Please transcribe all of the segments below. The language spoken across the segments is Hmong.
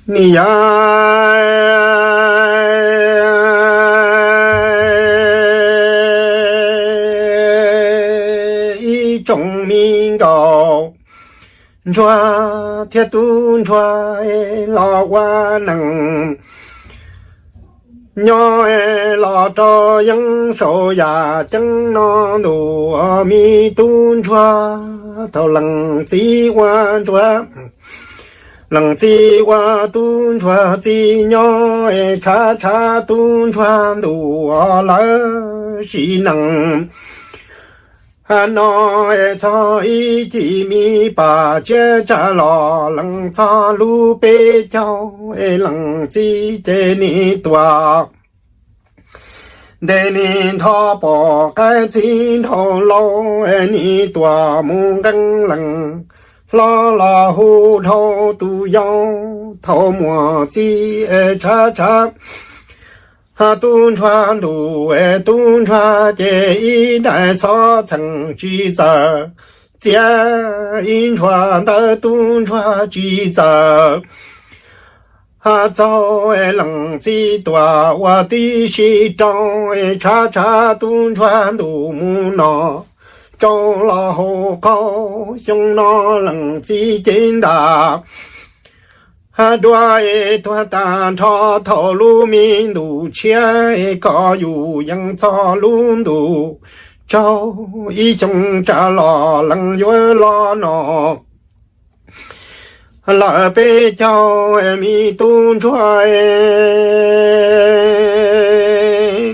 Ni yog ib tsoom me nkauj ntsuag thiab tub ntsuag los ua neej nyob los rau yeeb saum yaj ceeb no ntuj, me tub ntsuag thaum leej txiv ua ntsuag, leej txiv ua tub ntsuag txiv nyob, tshav tshav tub ntsuag ntuj lawv sim neej no, txog ib cim me pam tsiab tsa los leej txog lub peb caug, leej txiv ces nim tuaj ntes nim nthov pom qaib txij dhau laus, nim tuaj mus nqee leej hlob los hu dhau tus yau thaum muaj txiv tshav tshav tub ntsuag ntuj, tub ntsuag ces ib daim xov txheej tsis txawj txiav, ib ntshua ntawd tub ntsuag tsis txawj txaug, leej txiv tuaj ua tib si rau, tshav tshav tub ntsuag ntuj mus no, tsau los hauv qaug xyoo no leej txiv cev ntaj dua es tuag tag nrho thaum lub me ntuj tshiab, koj yus yeej txog lub ntuj tsaug, ib xyoo tsa los leej yuav los no lawm peb caug, me tub ntsuag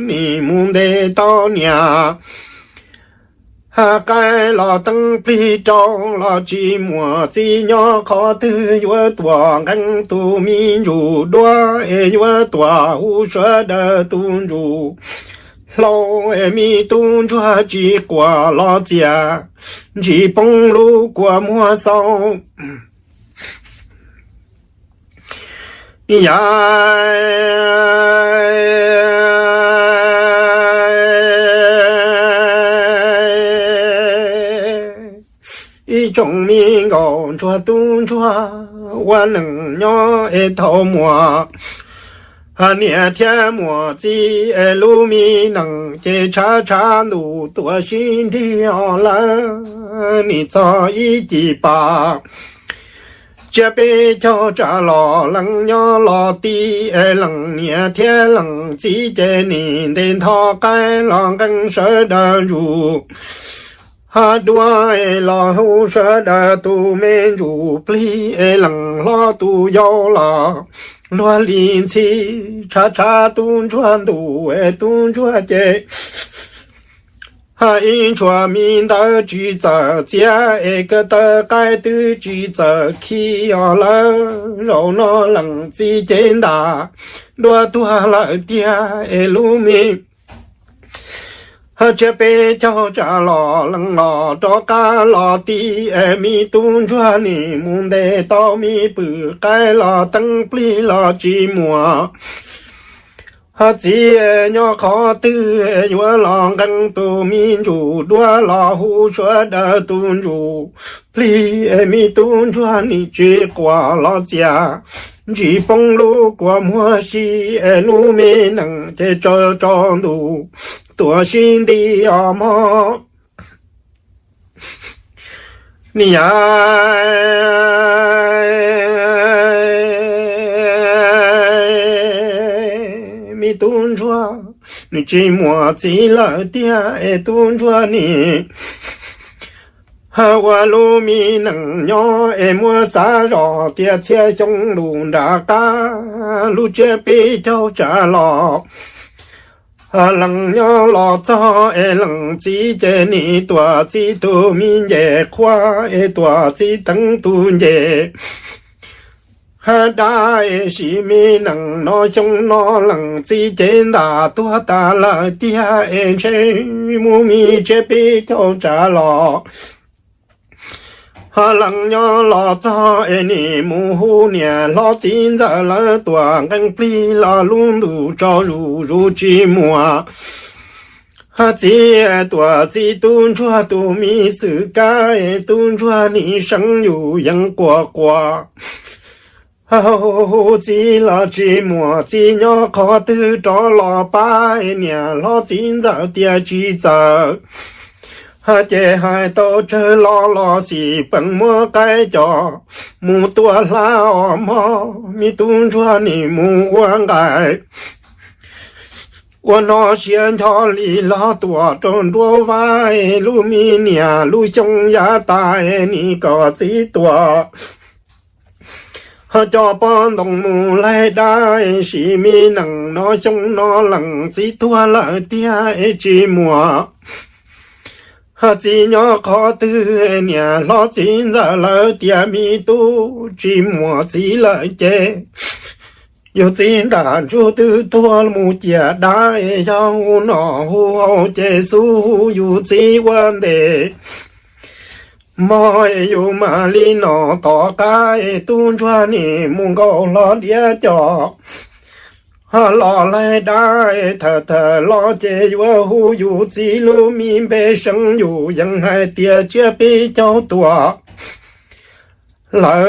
nim mus ntes tau niam, qaib los teeb plig rau los tsis muaj txiv nyob qhov twg, yuav tuaj nqee tus me ntsuj duab es yuav tuaj hu sawv daws tus ntsuj hlau, me tub ntsuag tsis quaj los txias, ntsis poob lub kua muag xau. Yog ib tsoom me nkauj ntsuag tub ntsuag ua neej nyob es thaum muaj niam thiab muaj txiv es lub me neej ces tshav tshav ntuj tuaj sib nrig os lawm, nim txog ib cim pam tsiab peb caug tsa los leej nyob los tib es leej niam thiab leej txiv ces nim ntes nthov qaib los nqee sawv daws ntsuj duab es los hu sawv daws tus me ntsuj plig es leej hlob tus yau los luag li ntxhi, tshav tshav tub ntsuag ntuj es tub ntsuag ces ib ntshua me ntawd tsis txawj txiav es ko taw qaib twb tsis txawj khi os lawm, zaum no leej txiv cev ntaj dua tuag lawm tiag es lub me tsiab peb caug tsa los leej los rov qab los tib es me tub ntsuag nim mus ntes tau me pwm qaib los teeb plig los tsis muaj txiv nyob qhov twg, yuav los nqee tus me ntsuj duab los hu sawv daws tus ntsuj plig es me tub ntsuag nim tsis quaj los txias, ntsis poob lub kua muag si es lub me neej ces tsaus tsaus ntuj tuaj sib nti os mog. Ni yog me tub ntsuag nws tsis muaj txiv lawm tiag es tub ntsuag nim ua lub me neej nyob es muab xav zoj tias txhiab xyoo ntuj nram qab lub tsiab peb caug tsa los leej nyob los txog es leej txiv ces nim tuaj txi tus me ncej qhua es tuaj txi teev tus ncej dab es sim me neej no xyoo no leej txiv cev ntaj tuag tas lawm tiag es ntshe mus me tsiab peb caug tsa los leej nyob los txog es nim mus hu niam hlob txiv ntxawm lawv tuaj nqee plig los lub ntuj tsaus zuj zus tsis muaj txiv, tuaj txi tub ntsuag tus me xwm kab es tub ntsuag nim seev yus yees quas quas Hu txiv los tsis muaj, txiv nyob qhov twg rov los pab niam hlob txiv ntxawm tias tsis txawm. Ces hais tau tsawg lo los xim peem muab qaib cos mus tua hlab os mog, me tub ntsuag nim mus ua nqaim ua no siab ncho li los tuam rau nruab vab, lub me niam lub xyoo yav tas nim kom txiv tuam. Ho cov pob ntoo mus laig dab, sim me nees no xyoo no lees txiv tuag lawm tiag es tsis muaj. Ho txiv nyob qhov twg, niam hlob txiv ntxawm lawv tias me tub tsis muaj txiv lawm ces yus txiv nram ntsug twb tuag mus ciam dab, yog hu nom hu haus ces xub hu yus txiv ua ntes mog, yus mam li nom tom qab. Tub ntsuag nim mus nkaum hlo diav cos ho los laig dab, thawm thawm los ces yuav hu yus txiv lub me npe seev, yus yeej hais tias tsiab peb caug tuam lawm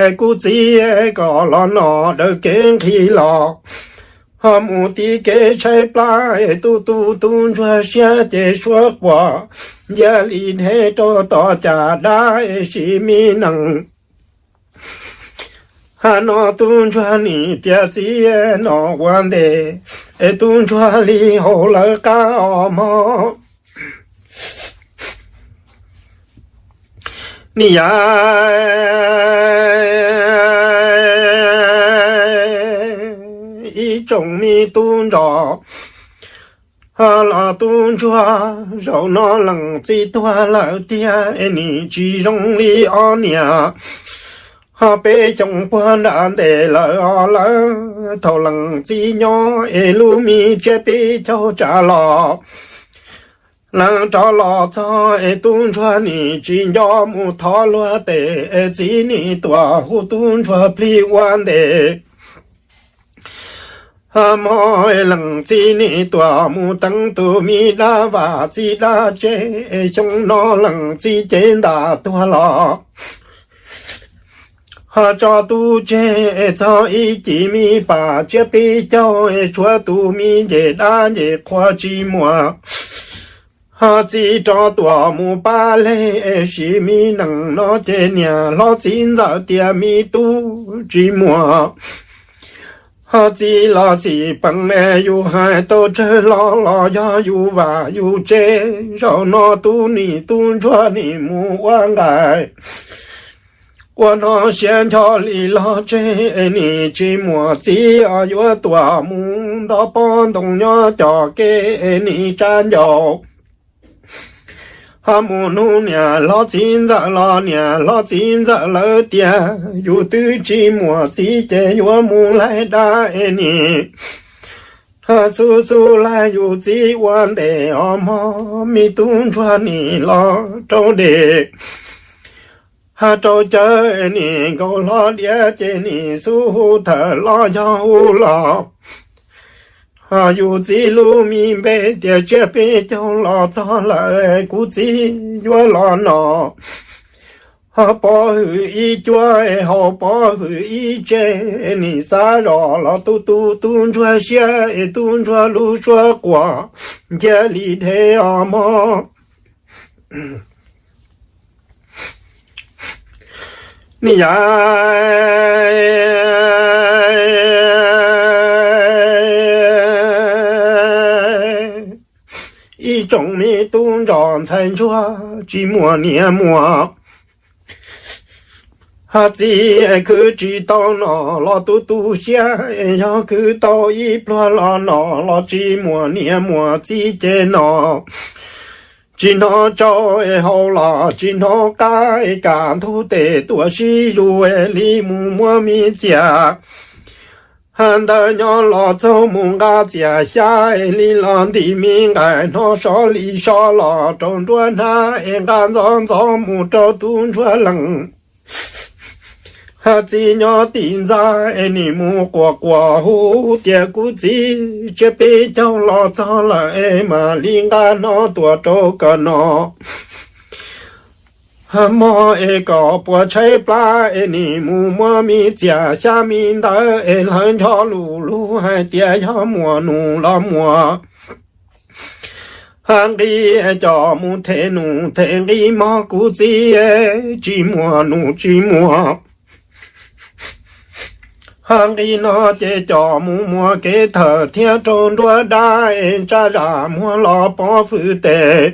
es kuv txiv kom los nom daws kev nqhis los ho mus tim kev tshaib plab, tub tub tub ntsuag siab ces suab quas ncia li dhev rau tom caj dab, sim me nees no tub ntsuag nim tias txiv nom ua ntes es tub ntsuag li haus lawv qab os mog. Niam, ib tsoom me tub ntsuag los tub ntsuag, zaum no lees txiv tuag lawm tiag es nim tsis zoo li ob niam. Ho peb xyoo puag nram ntes lawm os lawm, thaum lees txiv nyob es lub me tsiab peb caug tsav los lees rov los txog es tub ntsuag nim tsis nco mus thov luag tes es txiv nim tuam hu tub ntsuag plig ua ntes. Hmo lees txiv nim tuam mus teev tus me dab vam txiv dab tseg, xyoo no lees txiv cev ntam tuag los ho tso tub tseg txog ib cim me pas tsiab peb caug, tshuav tus me nce dab nce qhua tsis muaj. Ho txiv rov tuam mus pab leg, sim me nees no ces niam hlob txiv ntxawm tias me tub tsis muaj. Ho txiv los xim peem, yus hais tau tsawg lo los yog yus vam yus tsev. Zaum no tub nim tub ntsuag nim mus ua nqaim ua no siab ncho li los tseg, nim tsis muaj txiv os, yuav tuam mus nto pob ntoo nyob cov kev nim tsa ncauj. Ho mus nug niam hlob txiv ntxawm los niam hlob txiv ntxawm lawv tias yus twb tsis muaj txiv ces yuav mus laig dab es nim xub xub laig yus txiv ua ntes os mog, me tub ntsuag nim los rau dej ho rau cawv nim nkaus hlo diav ces nim xub hu thawm los yog hu los. Ho yus txiv lub me npe tias tsiab peb caug los txog lawm, kuv txiv yuav los nom. Ho pov hwm ib cuab, haus pov hwm ib tse, nim xav zos los tub tub tub ntsuag siab es tub ntsuag lub suab quas ncia li dhev os mog. Niam, ib tsoom me tub ntsuag ntxhais ntsuag tsis muaj niam muaj txiv, khwv tsis tau nom los tu tu siab, yog khwv tau ib pluag los nom los tsis muaj niam muaj txiv ces nom tsis hnov tsau, haus los tsis hnov qab, kam ntug tes tuam sib zus li mus muab me txias ntawd nyob los txog mus nqa txias xyab li los nti me nqaim hnov sov li sov los rau nruab hnab es nqa ntxov ntxov mus rau tub ntsuag lees. Ho txiv nyob tim ntxa es nim mus quas quas hu tias kuv txiv tsiab peb caug los txog lawm es mam li nqa hnov tuam rau kom nom. Mob es kom puas tshaib plab es nim mus muab me txiam xyab me ntawv es hlawv ncho lus lug hais tias yog muas nus los muas nqi, coj mus them nus them nqi mog kuv txiv, tsis muas nus tsis muas nqi no ces coj mus muas kev thawm thiab rau nruab dab es tsab zam muag los pov fwj tes.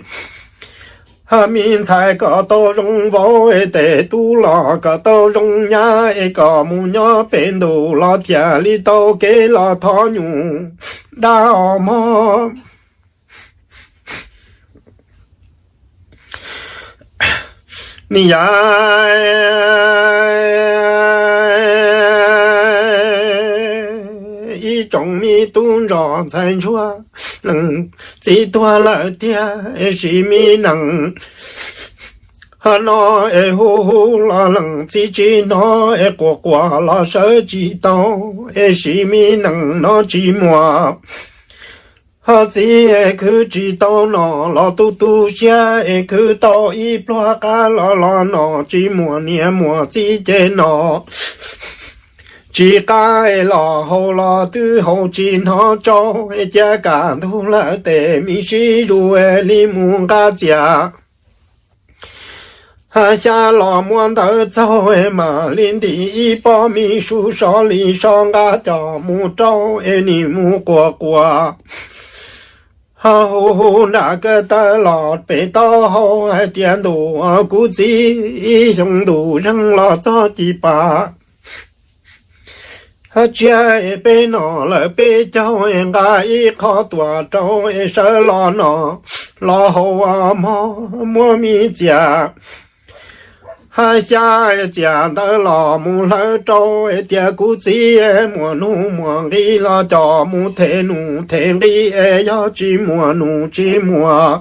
Me ntxhais kom tau zoo vauv es tes tub los kom tau zoo nyab es kom mus nyob pem ntus los thiaj li tau kev los thov nyuj dab os mog. Ni yam ib tsoom me tub ntsuag ntxhais ntsuag, leej txiv tuag lawm tiag es sim me nees no es hu hu los leej txiv tsis hnov es quas quas los sawv tsis tau es sim me nees no tsis muas. Ho txiv es khwv tsis tau no los tu tu siab es khwv tau ib pluag qab los los no tsis muas niam muas txiv ces no tsis qab es los haus los twb haus tsis hnov tsau es cia kam ntug lawm tes me sib zus es li mus nqa txias xyab los muab ntawv txaug es mam li ntim ib pob me su so li so nqa coj mus rau es nim mus quas quas ho hu hu nram kawg taw los pem taub hau hais tias ntuj kuv txiv, ib xyoo ntuj zeeg los txog ci pas tsiab es peb no lawm peb caug es nqa ib qho tuam rau es sawv los no los haus mog muab me txias hab xyab txias ntawv los mus hlawv rau es tias kuv txiv, muas nus muas nqi los coj mus them nus them nqi es yog tsis muas nus tsis muas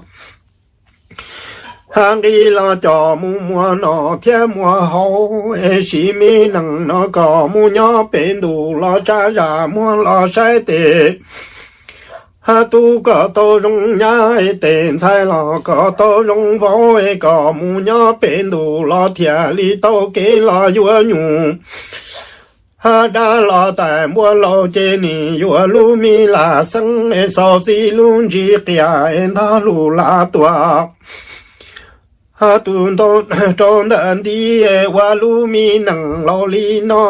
hab nqi los coj mus muas no thiab muas haus es sim me nees no kom mus nyob pem ntus los tsab zam muag los saib tes hab tub kom tau zoo nyab es tes ntxhais los kom tau zoo vauv es kom mus nyob pem ntus los thiaj li tau kev los yuav nyuj hab dab los tais npua laus ces nim yuav lub me lam xeeb es xaus xib lub ntsis qias es ntog lus lav tuam hab tus ntoo rau ntawm nti es ua lub me nees laus li no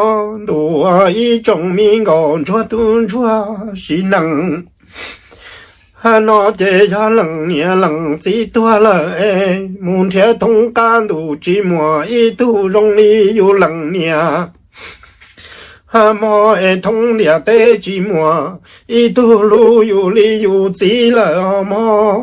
ntuj ib tsoom me nkauj ntsuag tub ntsuag sim nees hab no ces yog leej niam leej txiv tuag lawm es mus nrhiav thoob qab ntuj tsis muaj ib tug zoo li yus leej niam hab mob es thoob ntiaj teb tsis muaj ib tug lub yus li yus txiv lawm os mog.